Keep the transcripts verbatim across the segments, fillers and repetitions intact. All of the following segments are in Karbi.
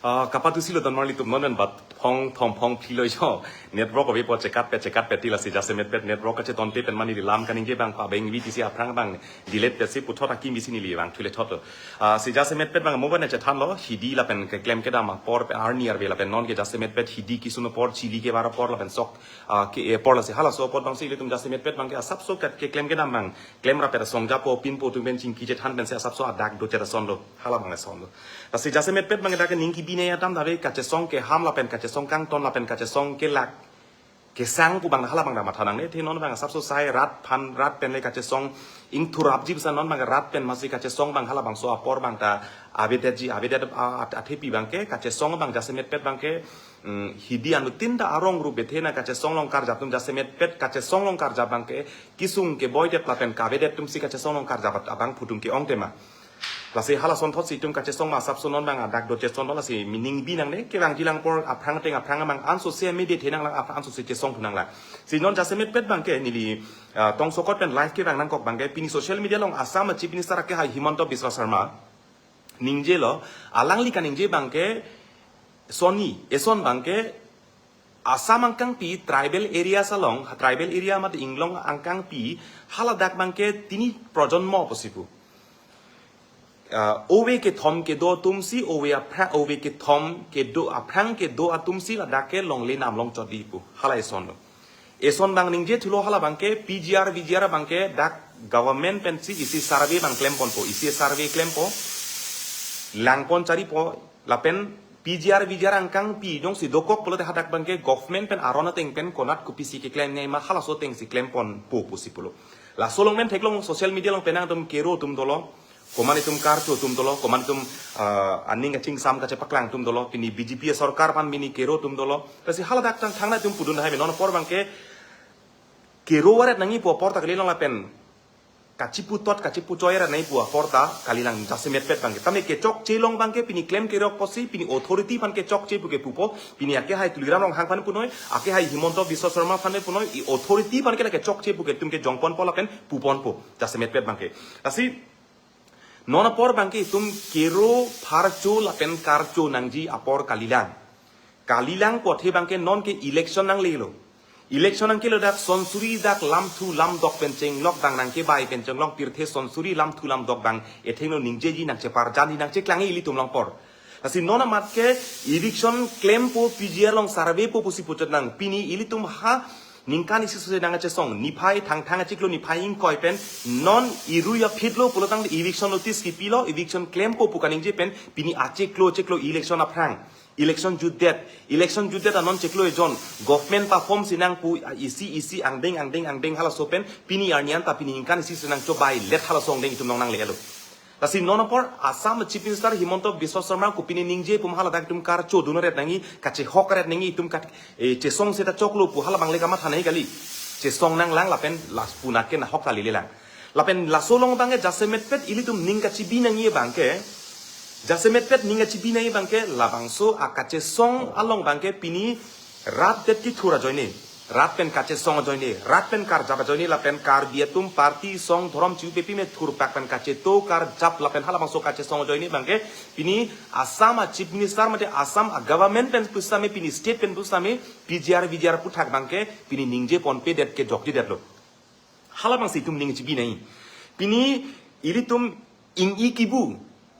Ah, kapatu silo don marli tum non bat phong thom phong phli lo jo. Network ave po chekat pe chekat pe tila si jasemet pet network kacheton te pen mani lam kaningje bang pa beng V T C aphrang bang delete pe si puthot akim bisi neli bang thule thot lo. Ah, si jasemet pet bang mo bana chethan lo hidi lapen keklem kedam apor pe arni arve lapen non ke jasemet pet hidi kisun apor chili ke bar apor lapen sok, ah, ke apor lasi halaso apor bang si ilitum jasemet pet bang ke asapso kat keklem kedam bang klem rap pet asong japo pinpo tum pen chingki chethan pen si asapso adak do chet ason lo. Hala bang ason lo. Lasi jasemet pet bang dak ning kibine atam dave kachesong keham lapen kachesong kangton lapen kachesong kelak kesang pu bang hala bang da matha nangne the non bang asapso sai rat phan rat pen le kachesong ingthur apji bisa non bang rat pen masi kachesong bang hala bangso apor bang ta avedetji avedet a- at- athepi bang ke kachesong bang jasemet pet bang ke, mm, hidi anuttin ta arong rup bethe na kachesong long karjap tum jasemet pet kachesong long karjap bang ke kisung ke boy det lapen kavedet tum si kachesong long karjap abang phutum ke ong tema. Lasi halason thot si itum kachesong ma asapso non bang adak do chesong lo lasi mining bi nangne kevang jilang por aphrang teng aphrang amang anso se mede thenang lang aphrang anso se chesong thunang lang. Si non jasemet pet bang ke neli, ah, tongsokot pen live kevang nangkok bang ke pini social media long Assam Chief Minister ke hai Himanta Biswa Sarma ningje lo alangli kaningje bang ke soni eson bang ke Assam angkangpi tribal area salong, tribal area mat inglong angkangpi haladak bang ke tini projonmo posipu. Ah, ove kethom kedo tumsi ove aphrang ove kethom kedo aphrang kedo atumsi ladak ke longle nam long chot di pu hala eson lo. Eson bang ningje thulo hala bang ke P G R V G R bang ke dak government pensi isi survey bang klemponpo isi survey klempo langpon charipo lapen P G R V G R angkangpi jongsi dokok pulote hadak bang ke government pen aron ateng pen konat kopisi keklem ngai ma halaso ateng si klemponpo pusi pulo. Laso long men theklong social media long penang tum kero tum dolo. Koman itum karcho tum dolo, koman itum, ah, aning achingsam kachepaklang tum dolo, pini B J P sorkar pan pini kero tum dolo. Lasi haladak tang thangna itum pudun hai non apor bang ke kero varet nangji pu apor ta kali long lapen kachipu tot kachipu choi rat nangji pu apor ta kali lang jasemet pet bang ke. Tame kechokche long bang ke pini klem kerok posi pini authority pan kechokche pu ke pupo, pini ake hai Tuliram Ronghang pan punoi, ake hai Himanta Biswa Sarma pan punoi, i authority pan ke la kechokche pu ke tum ke jongponpo lapen puponpo jasemet pet bang ke. Lasi non apor bang ke itum kero pharcho lapen karcho nangji apor kalilang. Kalilang pu athe bang ke non ke election nanglelo. Election nangkelo dak sonsuri dak lamthu lamdok pen chenglok dang nangkebai pen chenglok pirthe sonsuri lamthu lamdok dang ethengno ningjeji nangcheparjanji nangcheklangji ilitum long apor. Lasi non amat ke eviction klempo P G R long surveypo pusi puchot nang pini ilitum ha ningkan isi sose nang achesong niphai thangthang achiklo niphai ingkoi pen non irui aphit lo pulotang eviction notice kipilo eviction klempo pu kaningje pen pini achiklo chiklo election aphrang election jutdet election jutdet anon chiklo ejon government perform si nangpu isi isi angdeng angdeng angdeng halaso pen pini arni an ta pini ningkan isi sose nangchobai let halaso angdeng itum long nanglelo. Lasi non apor Assam Chief Minister Himanta Biswa Sarma kopine ningje pu ma haladak itum karcho dun ret nangji kachehok ret nangji itum kat, eh, chesong seta choklo pu hala bang le kamatha nangji kali. Chesong nanglang lapen las puna ke nahok kali lelang. Lapen laso long bang ke jasemet pet ilitum ning kachibi nangji bang ke. Jasemet pet ning kachibi nangji bang ke labangso akachesong along bang ke pini rat det kithur ajoine. Rat pen kachesong ajoine, rat pen karjap ajoine lapen Karbi atum party song dhorom chiu pepi me thurpak pen kacheto karjap lapen halabangso kachesong ajoine bang ke pini Assam a Chief Minister mate Assam a government pen pusitame pini state pen pusitame P G R V G R puthak bang ke pini ningjeponpedet kejokjedet lo. Halabangsi itum ning chibi nai. Pini ilitum ing-i kibu,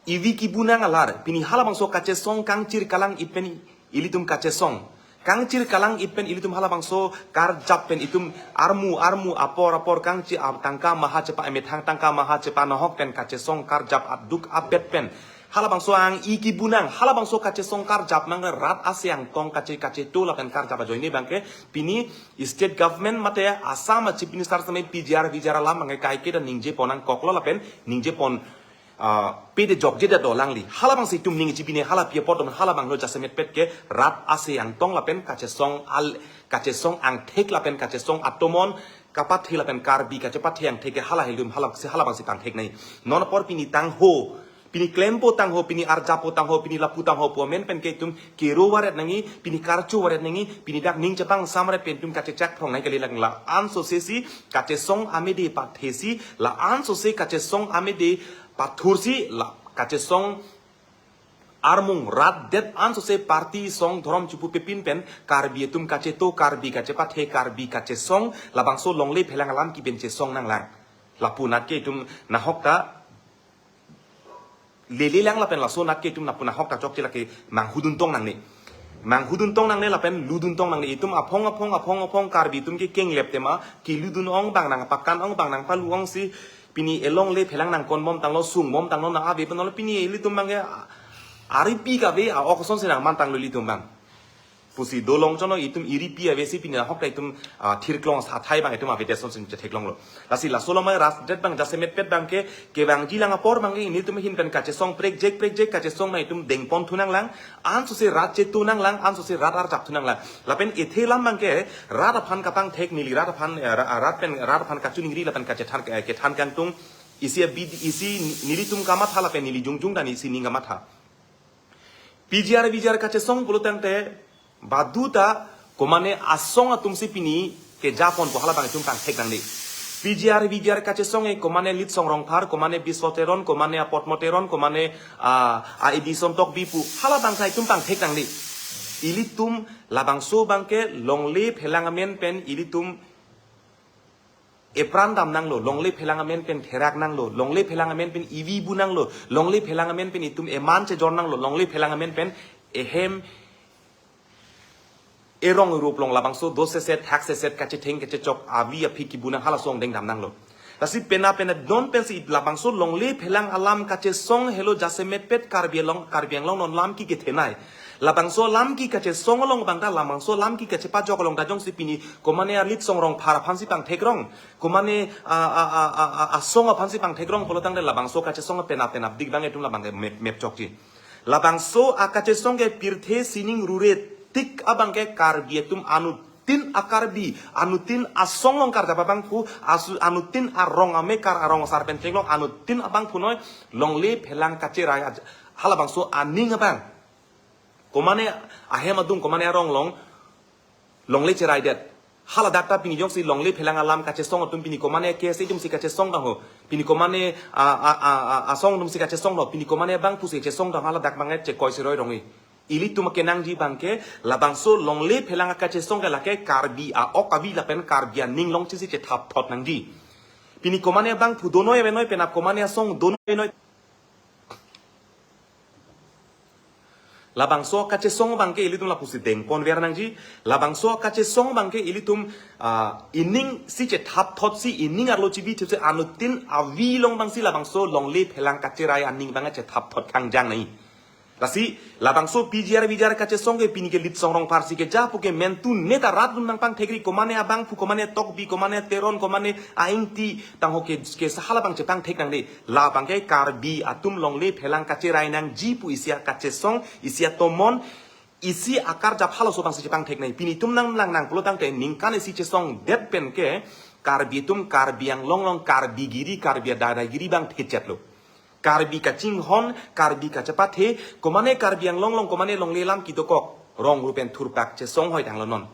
ivi kibu nang alar. Pini halabangso kachesong kangchir kalang-it pen ilitum kachesong. Kangchir kalang-it pen ilitum halabangso karjap pen itum armu armu apor apor kangchir ap tangka maha chepa emethang tangka maha chepa nohok pen kachesong karjap aduk abet pen. Halabangso ang-i kibu nang, halabangso kachesong karjap nang rat ase angtong kache kacheto lapen karjap ajoine bang ke pini state government mate Assam a Chief Minister sitame P G R V G R alam bang ke kaike ta ningjepon nangkoklo lapen ningjepon, ah, pede jokjedet do alangli. Halabangsi itum ning chibi ne hala pi apot dom halabang lo jasemet pet ke rat ase angtong lapen kachesong al kachesong angthek lapen kachesong atomon kapathe lapen Karbi kachepathe angthek ke hala helum halabangsi halabangsi pangthek nai. Non apor pini tangho, pini klempo tangho, pini arjapo tangho, pini lapu tangho pu amen pen ke itum kero varet nangji, pini karcho varet nangji, pini dak ning chepang samret pen itum kachechak phrong nai kali lang la-an sose si kachesong amede pathesi, la-an sose kachesong amede pathursi, la kachesong armung rat det ansose party song dhorom chipu pepin pen Karbi atum kacheto, Karbi kachepathe, Karbi kachesong, labangso longle phelang alam kipen chesong nanglang. Lapu nat ke itum nahok ta lele lang lapen laso nat ke itum lapu nahok ta chokche lake manghudun tong nangne. Manghudun tong nangne lapen ludun tong nangne, itum aphong aphong aphong aphong Karbi atum ke kenglep tema, keludun ong bang nangpakan ong bang nangpalu ongsi pini elongle phelang nangkon bom tanglo, sung bom tanglo, na ave pen lo pini ilitum bang ke a-, aripi kave a-ok asonsi nangman tanglo ilitum bang. Pusi dolong chono itum iripi avesi pini nahok ta itum, ah, thirklong athai bang itum ave det asonsi chetheklonglo. Lasi laso lomai rat det bang jasemet pet bang ke kevangji lang apor bang ke ilitum ahin pen kachesong prekjek prekjek kachesong na itum dengpon thu nanglang, ansose rat chetu nanglang, ansose rat arjap thu nanglang. Lapen ethe lam bang ke rat aphan kapangthek neli rat aphan, eh, ra-, rat pen rat aphan kachiningri lapen kachethan, eh, kethan kangtung isi abidi isi nelitum kamatha lapen neli jongjong dan isi ning kamatha. P G R V G R kachesong pulo tangte badu ta komane asong atumsi pini kejaponpo hala bang itum pangthek nangde. P G R V G R kachesong e komane Litsong Rongphar, komane Biswa Teron, komane Apotmo Teron, komane, ah, a Edison Tokbi pu hala bang sa itum pangthek nangde. Ilitum labangso bang ke longle phelang amen pen ilitum epran dam nanglo, longle phelang amen pen therak nanglo, longle phelang amen pen ivi bu nanglo, longle phelang amen pen itum eman chejor nanglo, longle phelang amen pen ehem erong rup long labangso doseset, thakseset, kachetheng, kachechok, avi aphi kibu nang hala song deng dam nanglo. Lasi pena pena don pensi labangso longle phelang alam kachesong helo jasemet pet Karbi Anglong, Karbi Anglong non lam ki kethenai. Labangso lam ki kachesong along bang ta, labangso lam ki kachepajok along ta jongsi pini komane a Litsong Rongphar aphansi pangthekrong, komane a, a, a, a, a, asong aphansi pangthekrong pulo tangte labangso kachesong pena pena dik bang itum labang mep, mep chokji. Labangso akachesong ke pirthe sining rure tik abang ke Karbi atum anutin a-Karbi, anutin asong along karjap abangphu, asu-, anutin arong amekar arong asar pen chenglok anutin abangphu noi longle phelang kacherai aj-, halabangso aning abang. Komane ahem adung, komane arong along longle cherai det. Haladak ta pini jongsi longle phelang alam kachesong atum pini komane ke se atumsi kachesong dang ho. Pini komane a, a, a, a, asong atumsi kachesong dang ho. Pini komane abangphusi chesong dang ho, haladak bang e chekoi seroi rong e. Ilitum kenangji bang ke labangso longle phelang akachesong ke lake Karbi a-ok avi lapen Karbi aning longchisi chethap thot nangji. Pini komane abangphu donoi avenoi pen a komane asong donoi avenoi. Labangso kachesong bang ke ilitum lapusi dengpon ver nangji. Labangso kachesong bang ke ilitum, ah, ining si chethap thotsi, ining arlo chibi thipsi anutin avi along bangsi labangso longle phelang kacherai aning bang chethap thot kangjang nai. Lasi labangso P G R V G R kachesong ke pini ke Litsong Rongphar si keja pu ke mentu neta rat dun nangpangthekri, komane abangphu, komane Tokbi, komane Teron, komane a-Ingti tang ho ke, ke sa hala bang chepangthek nangde. Labang ke Karbi atum longle phelang kacherai nangji pu isi akachesong, isi atomon, isi akarjap halaso bangsi chepangthek nai. Pini itum nang lang nang pulo tangte ningkan isi chesong det pen ke Karbi atum Karbi Anglong along Karbi giri, Karbi adada giri bang thechet lo. Karbi kachinghon, Karbi kachepathe, komane Karbi Anglong along komane longle lam kedokok, rong rupen thurpak chesong hoi tanglo non.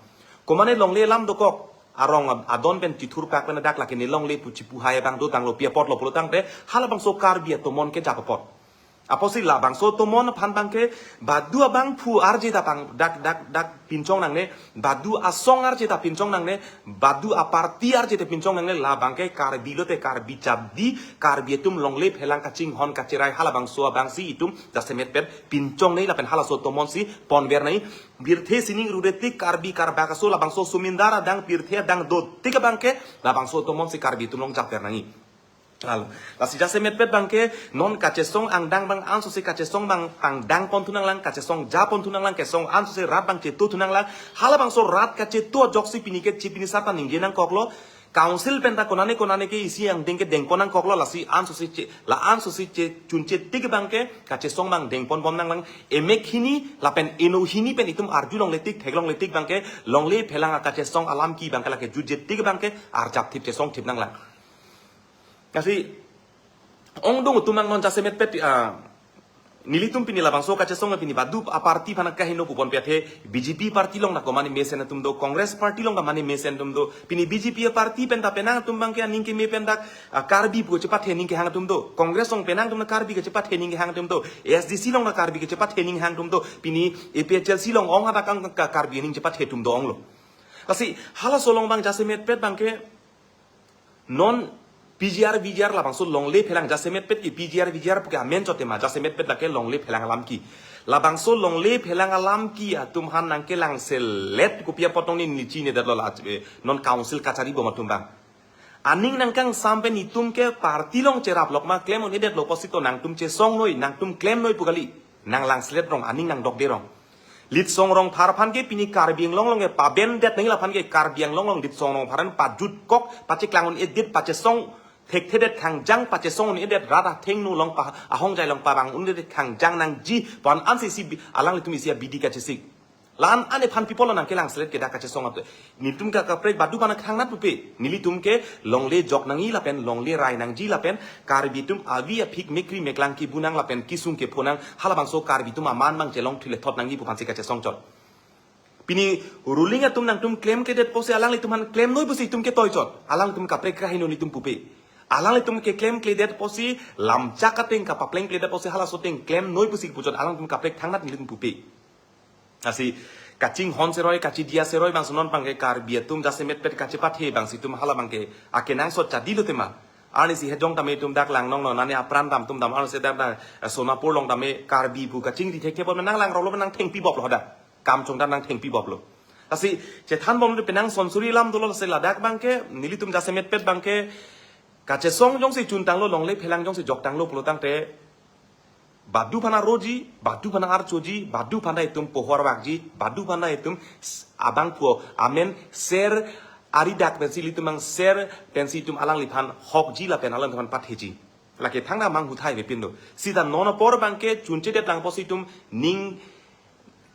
Komane longle lam dokok, arong ab-, adon pen chithurpak pen dak lake ne longle pu chipu hai abang do tanglo pi apot lo pulo tangte, halabangso Karbi atomon kejap apot. Apotsi labangso atomon aphan bang ke, badu abangphu arje ta pang dak, dak, dak pinchong nangne, badu asong arje ta pinchong nangne, badu aparty arje ta pinchong nangne, labang ke Karbi lote Karbi chapdi, Karbi atum longle phelang kachinghon kacherai halabangso abangsi itum jasemet pet pinchong nai lapen halaso atomon si pon ver nai. Pirthe sining rure tik Karbi karbak aso labangso sumindar adang pirthe adang do tik abang ke labangso atomon si Karbi atum along jap ver nai. Lalu, lasi jasemet pet bang ke, non kachesong angdang bang ansose kachesong bang pangdang pon thu nanglang, kachesong ja pon thu nanglang, kachesong ansose rat bang chetu thu nanglang, halabangso rat kachetu ajoksi pini ke chi pini sar ta ningje nangkoklo, council pen ta konane konane ke isi angdeng ke dengpon nangkoklo, lasi ansose che, la ansose che chunche tik bang ke, kachesong bang dengpon bom nanglang, emek hini, lapen eno hini pen itum arjulongle tik, theklongle tik bang ke, longle phelang akachesong alam ki bang ke lake jutje tik bang ke, arjap thip chesong thip nanglang. Lasi, ongdung atum bang non jasemet pet, ah, Nelitum pini labangso kachesong pini badu a party aphan kaheno pupon pe athe B J P party along ta komane mesen atum do, Congress party along ta mane mesen atum do. Pini B J P party pen ta penang atum abangke aning keme pen dak, ah, Karbi pu chepathe aning kehang atum do. Congress along penang atum ta Karbi kechepathe aning kehang atum do. A S D C along ta Karbi kechepathe aning hang atum do. Pini A P H L C along ong hadak ang ka Karbi aning chepathe atum do onglo. Lasi halaso along abang jasemetpet abangke non P G R, V G R labangso longle phelang jasemetpet ke P G R, V G R puke amen chote ma jasemetpet lake longle phelang alam ke. Labangso longle phelang alam ke atum aphan nangkelangselet kopi apot tong ni nichi ne datlo la, eh, non council kachari bom atum abang. Aning nangkangsam pen itum ke party along cherap lok ma klem un-edetlo pusi to nangtum chesong noi, nangtum klem noi pu kali. Nanglangselet rong, aning nangdokde rong. Litsong Rongphar aphan ke pini Karbi Anglong along ke pabendet nangji laphan ke Karbi Anglong along Litsong Rongphar an pajutkok, pacheklang un-edet, pachesong thekthedet khangjang, pachesong un-edet rat athengno along pa, ahongjai along pavang un-edet khangjang nangji pu-an ansi isi bi-, alanglitum isi abidi kachesik. La-an an ephan people nangkelangselet ke dak kachesong atum. Nelitum ke kaprek badu aphan thangnat pupe. Nelitum ke longle jok nangji lapen longle rai nangji lapen Karbi atum avi aphik mekri meklang kibu nang lapen kisung kepho nang, halabangso Karbi atum aman abang chelong thule thot nangji pu aphansi kachesong chot. Pini ruling atum nangtum klemkledet pusi alanglitum aphan klem noi pusi itum ketoi chot. Alanglitum kaprek kaheno nelitum pupe. Alanglitum keklemkledet pusi lamchak ateng kapaplengkledet pusi halaso ateng klem noi pusi pu chot alanglitum kaprek thangnat nelitum pupe. Lasi kachinghon seroi, kachidia seroi abangso non abangke Karbi atum jasemetpet kachepathe abangsi itum hala abangke akenangsot chadi lo tema. Arnisi hejong tame itum dak lang nong non nane apran dam atum dam arnisi dak dak, eh, Sonapur along tame Karbi pu kachingri thekthe bom nanglang rolo nangthengpi boplo hadak. Kam chongdam nangthengpi boplo. Lasi chethan bom penang sonsuri alam dolo lasi ladak abangke nelitum jasemetpet abangke kachesong jongsi chuntanglo longle phelang jongsi joktanglo pulotangte badu aphan aroji, badu aphan archoji, badu aphan itum pohor vakji, badu aphan itum s-, abangphu amen ser ari dak pensi ilitum ang ser pensi itum alangliphan hokji lapen alangliphan patheji. Lake thangta manghu thai vepin do. Sita non apor abangke chunchedet lang pusi itum ning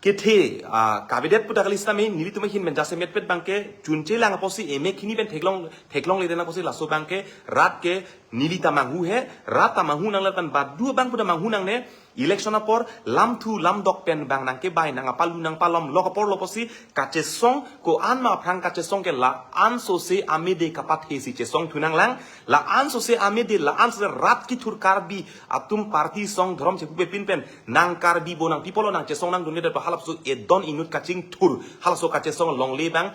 kethe, ah, kavedet pu ta kali sitame nelitum ahin pen jasemetpet abangke chunche lang pusi emek hini pen theklong, theklongle den pusi laso abangke rat ke neli ta manghu he, rat ta manghu nangle lapen badu abang pu ta manghu nangne, election apor lamthu lamdok pen abang nangkebai nang apalu nangpalom lok apor lo pusi kachesong ko-an ma aphrang kachesong ke la-an sose amede kapathesi chesong thu nanglang, la-an sose amede, la-an sose rat kithur Karbi atum party song dhorom chepupe pin pen nang Karbi bo nang people nangchesong nangdunde pu halabangso edon inut kachingthur halaso kachesong longle abang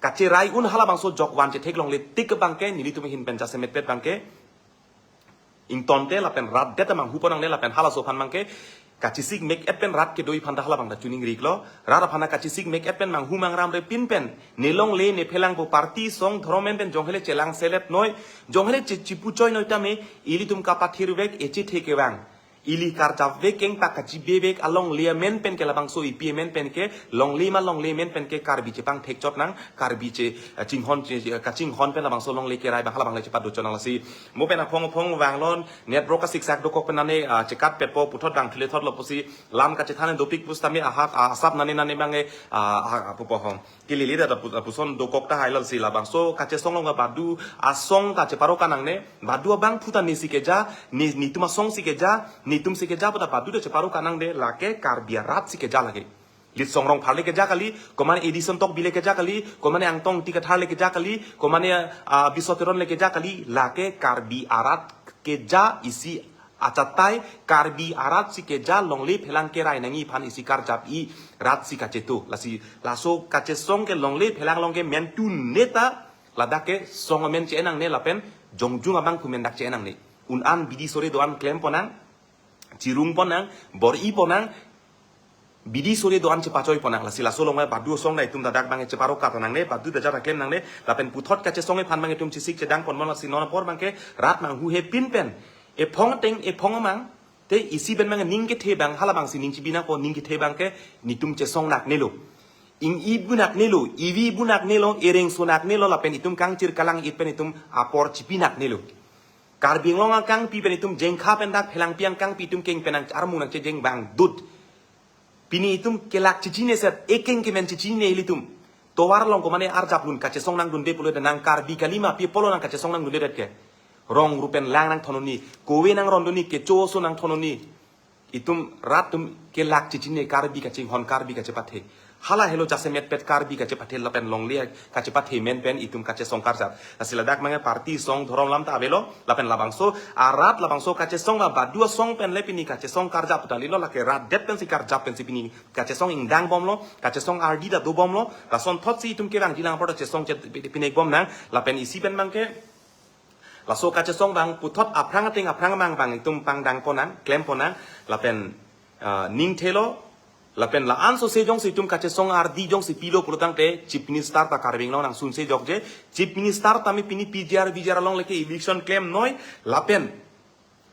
kacherai un halabangso jokvan chetheklongle tik abangke nelitum ahin pen jasemetpet abangke ingtonte lapen rat det amanghu pon nangne lapen halaso aphan abangke kachisik mek et pen rat kedo aphan ta halabang ta chuning riklo. Rat aphan kachisik mek et pen manghu mangramre pin pen ne longle ne phelang pu party song dhorom men pen jonghele chelangselet noi, jonghele che chipuchoi noi tame ilitum kapathirvek echethe kevang. Ili karjapvek kengpak kachibevek alongle amen pen ke labangso ipi amen pen ke longle ma longle amen pen ke Karbi chepangthek chot nang, Karbi che, eh, chinghon che, che, kachinghon pen labangso longle kerai abang halabang le chepadot chot nang lasi. Mo pen aphong aphong vanglon network kasiksak dokok pen nane, ah, chekatpetpo puthot bang thule thotlo pusi lam kachethan dopik pusitame ahak, ah, asap nane nane abang e, ah, ah, pupo hong. Kelele ta pu-, puson dokok tahai lasi labangso kachesong along badu asong ta cheparo kanangne, badu abangphu ta nesi keja, ne, netum asong si keja, netum si keja pu ta badu ta cheparo kanangde lake Karbi arat si keja lake. Litsong Rongphar le keja kali, komane Edison Tokbi le keja kali, komane Angtong Ingti Kathar le keja kali, komane, ah, Biso Teron le keja kali, lake Karbi arat keja isi achatai Karbi arat si keja longle phelang kerai nangji aphan isi karjap-i rat si kachetu. Lasi laso kachesong ke longle phelang along ke men tu neta ladak ke song amen che-en nangne lapen jongjung abangphu men dak che-en nangne. Un-an bidi sore do-an klem pon nang, chirung pon nang, bor-i pon nang, bidi sore do-an chepachoi pon nang. Lasi laso along badu asong ta itum ta dak abang cheparo kata nangne, badu ta jara klem nangne, lapen puthot kachesong aphan abang itum chesik chedang pon mon lasi non apor abangke rat manghu he pin pen. Ephong ateng, ephong amang, te isi pen abang ning kethe abang, halabangsi ning chibi nangpo ning kethe abangke, netum chesong naknelo. Ing-i bu naknelo, ivi bu naknelo, ereng so naknelo, lapen itum kangchir kalang-it pen itum apor chipi naknelo. Karbi Anglong akangpi pen itum jengkha pen dak phelangpi angkangpi itum keng pen ang armung nangchejeng abang dut. Pini itum kelak chechine set, ekeng kemen chechine ilitum. Tovar along komane arjap lun kachesong nangdunde pulo de nang Karbi kalima pi pulo nang kachesong nangdunde det ke. Rong rupen lang nangthon un-e, kove nangrondun-e, kecho oso nangthon un-e. itum rat atum kelak chechini Karbi kachinghon, Karbi kachepathe. Hala helo jasemet pet Karbi kachepathe lapen longle kachepathe amen pen itum kachesong karjap. Lasi ladak abangke party asong dhorom alam ta avelo lapen labangso arat labangso kachesong la badu asong pen le pini kachesong karjap ta lilo, lake rat det pensi karjap pensi pini kachesong ingdang bomlo, kachesong ardi ta do bomlo. Lasonthotsi itum kevangji lang apor ta chesong che pine bom nang lapen isi pen abangke laso kachesong abang puthot aphrang ateng aphrang abang abang itum pangdang pon nang, klem pon nang, lapen ah, ning thelo, lapen la-an sose jongsi itum kachesong ardi jongsi pilo pulo tangte Chief Minister ta Karbi Anglong nangsunse jokje. Chief Minister tame pini P G R V G R along lake eviction klemnoi, lapen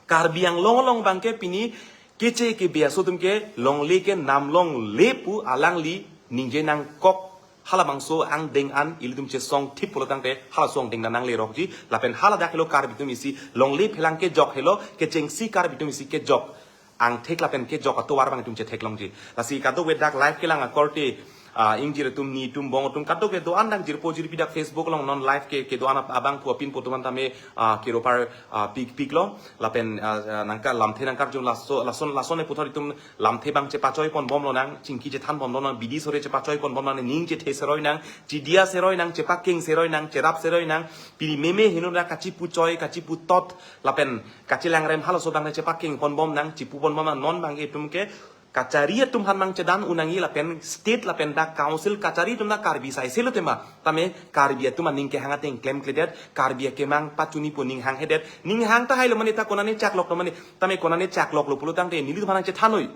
Karbi Anglong along abangke pini keche kebe aso atum ke longle ke nam longle pu alangli ningje nangkok. Halabangso angdeng an ilitum chesong thip pulo tangte halaso angdeng ta nanglerokji. Lapen haladak helo Karbi atum isi longle phelang kejok helo, kechengsi Karbi atum isi kejok. Angthek lapen kejok atovar abang itum chetheklongji. Lasi kadokave dak live kelang akorte, ah, ingjir atum, nitum, bong atum, kadokave do-an dang jirpo jirpi dak Facebook along non live ke, kedo-an ab-, abangphu apinpo atum an tame, ah, kiropar, ah, pik, piklo. Lapen, ah, ah, nangka lamthe nangkarju laso, lason, lason e puthot itum lamthe abang chepachoi pon bomlo nang, chingki chethan bomlo nang, bidi sore chepachoi pon bom nang, ning chethe seroi nang, chidia seroi nang, chepakeng seroi nang, cherap seroi nang, pini meme heno na kachipu choi, kachipu tot, lapen kachelangrem halaso abang chepakeng pon bom nang, chipu pon bom nang, non abang itum ke kachari atum aphan abang chedan un nangji lapen state lapen dak council kachari atum na Karbi sai selo tema. Tame Karbi atum aning kehang ateng klemkledet, Karbi akemang pachuni pu ning hanghedet, ning hang ta hailo mane ta konane chakloklo mane, tame konane chakloklo pulo tangte nelitum aphan nangchethanoi.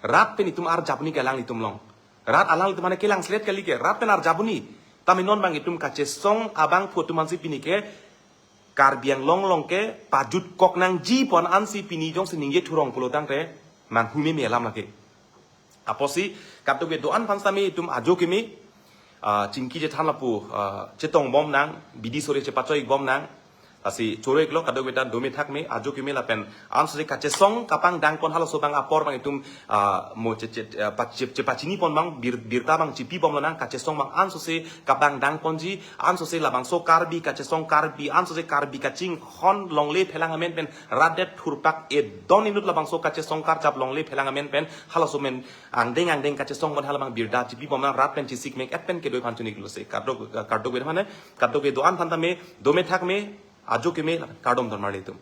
Rat pen itum arjapni ke alanglitum along. Rat alanglitum aphan kelangslet kali ke, rat pen arjapni. Tame non abang itum kachesong abangphu atum ansi pini ke Karbi Anglong along ke pajutkok nangji pon ansi pini jongsi ningje thurong pulo tangte manghu meme alam lake. Apotsi kadokave do-an aphan tame itum ajo keme, ah, chingki chethan lapu, ah, chetong bom nang, bidi sore chepachoi bom nang. Lasi choro-iklo kadokave ta dome thakme, ajo keme lapen ansose kachesong kapangdang pon halaso abang apor abang itum, ah, mo che, che, ah, pa-, che, chepachini pon abang bir, birta abang chipi bomlo nang, kachesong abang ansose kapangdang ponji, ansose labangso Karbi kachesong Karbi, ansose Karbi kachinghon longle phelang amen pen rat det thurpak edon inut labangso kachesong karjap longle phelang amen pen halaso amen angdeng angdeng kachesong pon hala abang birta chipi bom nang, rat pen chisik mek et pen kedo aphan choro-iklose. Kadok, kadokave aphan, kadokave do-an aphan tame dome thakme, ajo keme, kardom don marli itum.